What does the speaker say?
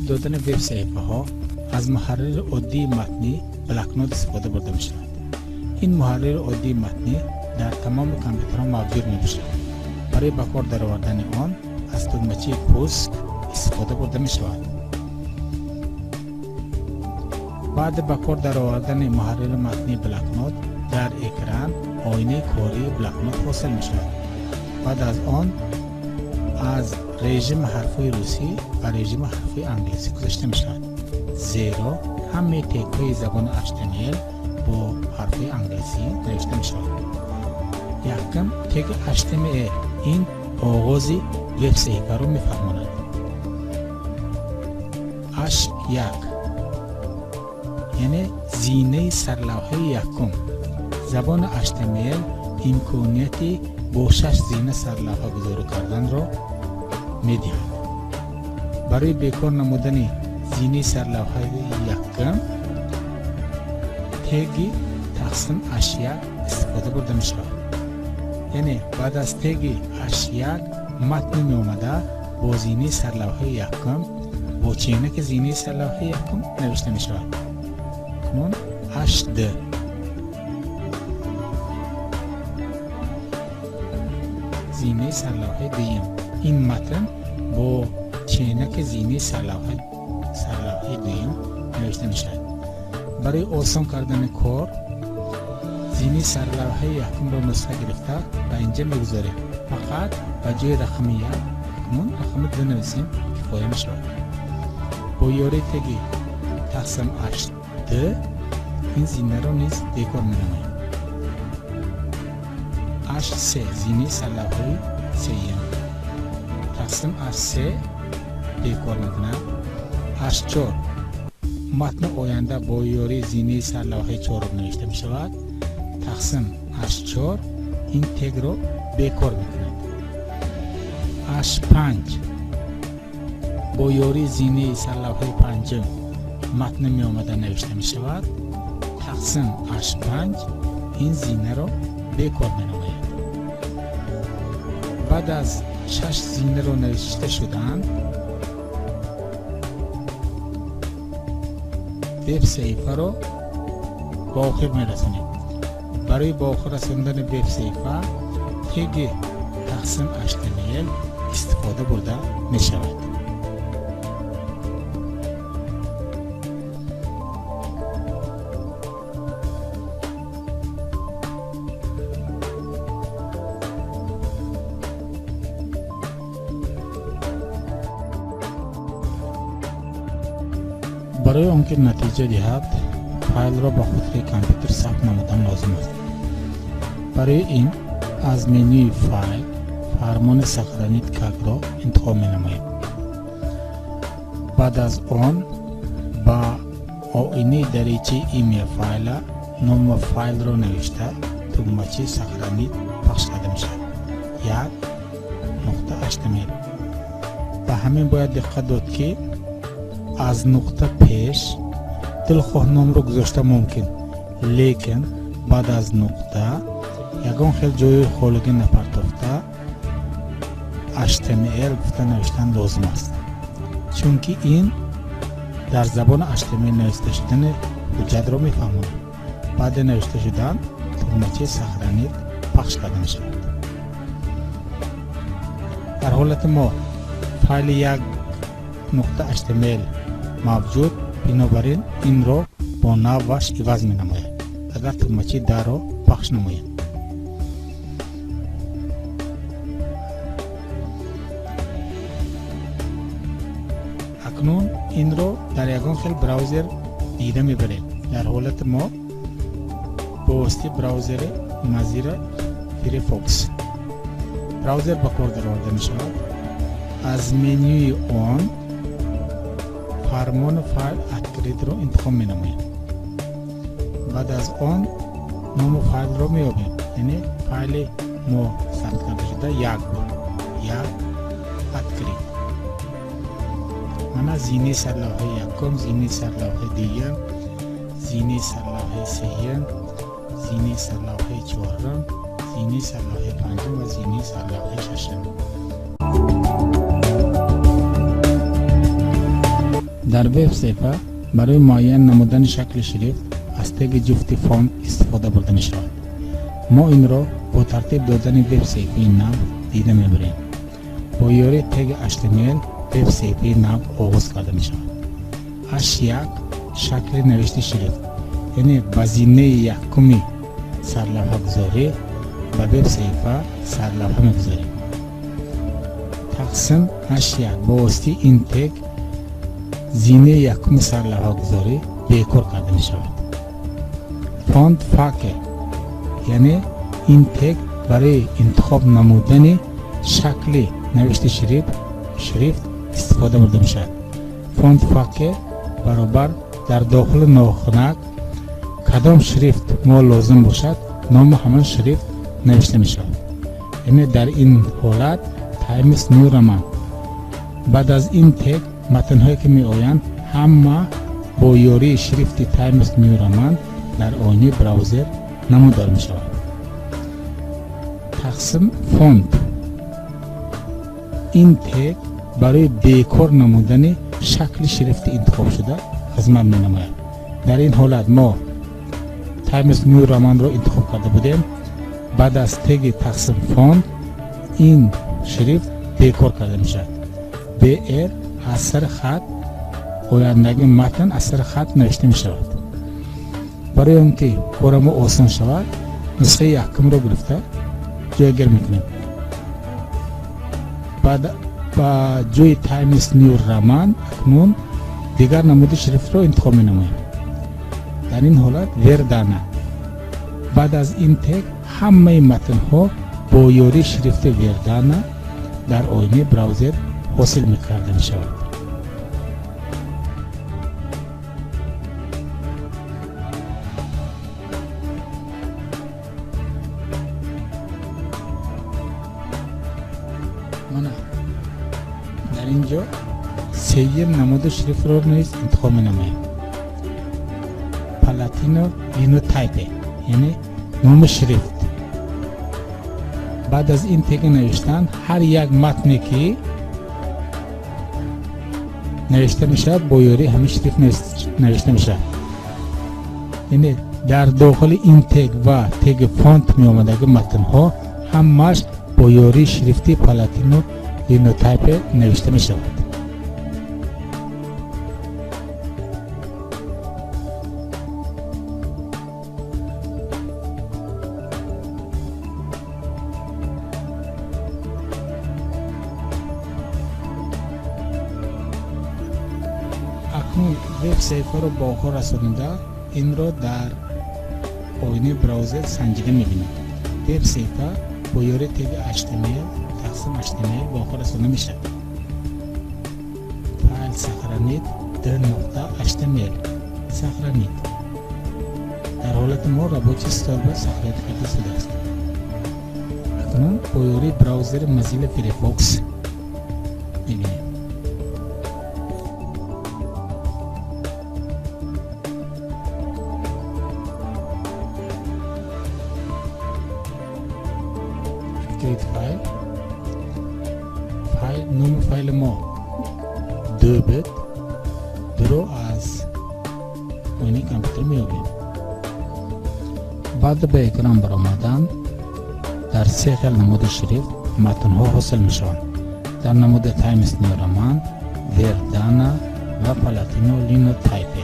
Додани веб-саҳифаҳо аз муҳаррири оддии матнӣ Блокнот истифода бурда мешавад. Ин муҳаррири оддии матнӣ дар тамоми компютерҳо мавҷуд мебошад. Барои ба кор даровардани он аз тугмачаи «Пуск» истифода бурда мешавад. Баъди ба кор даровардани муҳаррири матнии Блокнот дар экран оинаи кории Блокнот ҳосил мешавад. Баъд аз он аз режими ҳарфҳои русӣ ба режими ҳарфҳои англисӣ гузашта мешавад, зеро ҳамаи тегҳои забони HTML бо ҳарфҳои англисӣ навишта мешавад. Якум теги HTML ин оғози веб-саҳифаро мефаҳмонад. H1 яъне зинаи сарлавҳаи якум. Забони HTML имконияти бо 6 зина сарлавҳа гузорӣ карданро медиҳад. Барои бекор намудани зинаи сарлавҳаи якум теги тақсим H1 истифода бурда мешавад. Яъне баъд аз теги H1 матни меомада бо зинаи сарлавҳаи якум, бо ченаки зинаи сарлавҳаи якум навишта мешавад. Акнун H2 зинаи сарлавҳаи дуюм. Ин матн бо ченаки зинаи сарлавҳаи дуюм навишта мешавад. Барои осон кардани кор зинаи сарлавҳаи якумро нусха гирифта ба инҷа мегузорем. Фақат ба ҷои рақами 1 акнун рақами 2 нависем, кифоя мешавад. Бо ёрии теги тақсим H2 ин зинаро низ бекор менамоем. H3 зинаи сарлавҳаи сеюм, тақсим H3 бекор мекунад. H4 матни оянда бо ёрии зинаи сарлавҳаи чорум навишта мешавад. Тақсим H4 ин тегро бекор мекунад. H5 бо ёрии зинаи сарлавҳаи панҷум матни меомада навишта мешавад. Тақсим H5 ин зинаро бекор менамояд. Баъд аз 6 зинаро навишта шудан веб-саҳифаро ба охир мерасонем. Барои ба охир расондани веб-саҳифа теги тақсим HTML истифода бурда мешавад. Барои он ки натиҷа диҳад, файлро ба хотири компютер сабт намудан лозим аст. Барои ин аз менюи «Файл» фармони «Сохранить как»-ро интихоб менамоем. Баъд аз он ба оинаи даричаи имя файла номи файлро навишта тугмачаи «Сохранить» пахш карда мешавад. 1.html. Ба ҳамин бояд диққат дод, ки аз нуқта пеш дилхоҳ номро гузошта мумкин, лекин баъд аз нуқта ягон хел ҷои холигӣ напартофта HTML гуфта навиштан лозим аст, чунки ин дар забони HTML навишта шудани ҳуҷҷатро мефаҳмонад. Баъди навишта шудан тугмачаи «Сохранить» пахш карда мешавад. Дар ҳолати мо файли 1.html мавҷуд, бинобар ин инро бо наваш иваз менамояд, агар тугмачаи «Д»-ро пахш намоем. Акнун инро дар ягон хел браузер дида мебарем. Дар ҳолати мо бо воситаи браузери Mozilla Firefox браузер ба кор дароварда мешавад. Аз менюи он фармони «Файл открыть»-ро интихоб менамоем. Баъд аз он номи файлро меёбем, яъне файли мо сабт карда шуда 1 буд, 1 открыть. Мана зинаи сарлавҳаи якум, зинаи сарлавҳаи дуюм, зинаи сарлавҳаи сеюм, зинаи сарлавҳаи чорум, зинаи сарлавҳаи панҷум ва зинаи сарлавҳаи шашум. Дар веб-саҳифа барои муайян намудани шакли шрифт аз теги ҷуфти font истифода бурда мешавад. Мо инро бо тартиб додани веб-саҳифаи нав дида мебарем. Бо ёрии теги HTML веб-саҳифаи нав оғоз карда мешавад. H1 шакли навишти шрифт, яъне ба зинаи якуми сарлавҳагузорӣ ба веб-саҳифа сарлавҳа мегузорем. Тақсим H1 бо воситаи ин тег зинаи якуми сарлавҳагузорӣ бекор карда мешавад. Font face, яъне ин тег барои интихоб намудани шакли навишти шрифт истифода бурда мешавад. Font face баробар дар дохили нохунак кадом шрифт мо лозим бошад, номи ҳамон шрифт навишта мешавад. Яъне дар ин ҳолат Times New Roman. Баъд аз ин тег матнҳое ки меоянд, ҳама бо ёрии шрифти Times New Roman дар оинаи браузер намудор мешавад. Тақсим font. Ин тег барои бекор намудани шакли шрифти интихобшуда хизмат менамояд. Дар ин ҳолат мо Times New Roman-ро интихоб карда будем. Баъд аз теги тақсим font ин шрифт бекор карда мешавад. BR аз сари хат ояндаги матн аз сари хат навишта мешавад. Барои он ки кори мо осон шавад, нусхаи якумро гирифта ҷойгир мекунем. Баъд ба ҷои Times New Roman акнун дигар намуди шрифтро интихоб менамоем. Дар ин ҳолат Verdana. Баъд аз ин тег ҳамаи матнҳо бо ёрии шрифти Verdana дар оинаи браузер ҳосил карда мешавад. Мана дар ин ҷо сеюм намуди шрифтро низ интихоб менамоем. Palatino Linotype, яъне номи шрифт. Баъд аз ин теги навиштан ҳар як матне ки навишта мешавад, бо ёрии ҳамин шрифт навишта мешавад. Яъне дар дохили ин тег ва теги font меомадаги матнҳо ҳамааш бо ёрии шрифти Palatino Linotype навишта мешавад. Акнун веб-саҳифаро ба охир расонида, инро дар оинаи браузер санҷида мебинем. Веб-саҳифа бо ёрии теги HTML тақсим HTML ба охир расонда мешавад. Файл сохранить d.html сохранить. Дар ҳолати мо рабочий стол ба сохранить карда шудааст. Акнун бо ёрии браузери Mozilla Firefox мебинем. Открыть файл. Файл, номи файли мо ду бит, дуро аз оинаи компютер меёбем. Баъд ба экран баромадан дар се хел намуди шрифт матнҳо ҳосил мешаванд. Дар намуди Times New Roman, Verdana ва Palatino Linotype.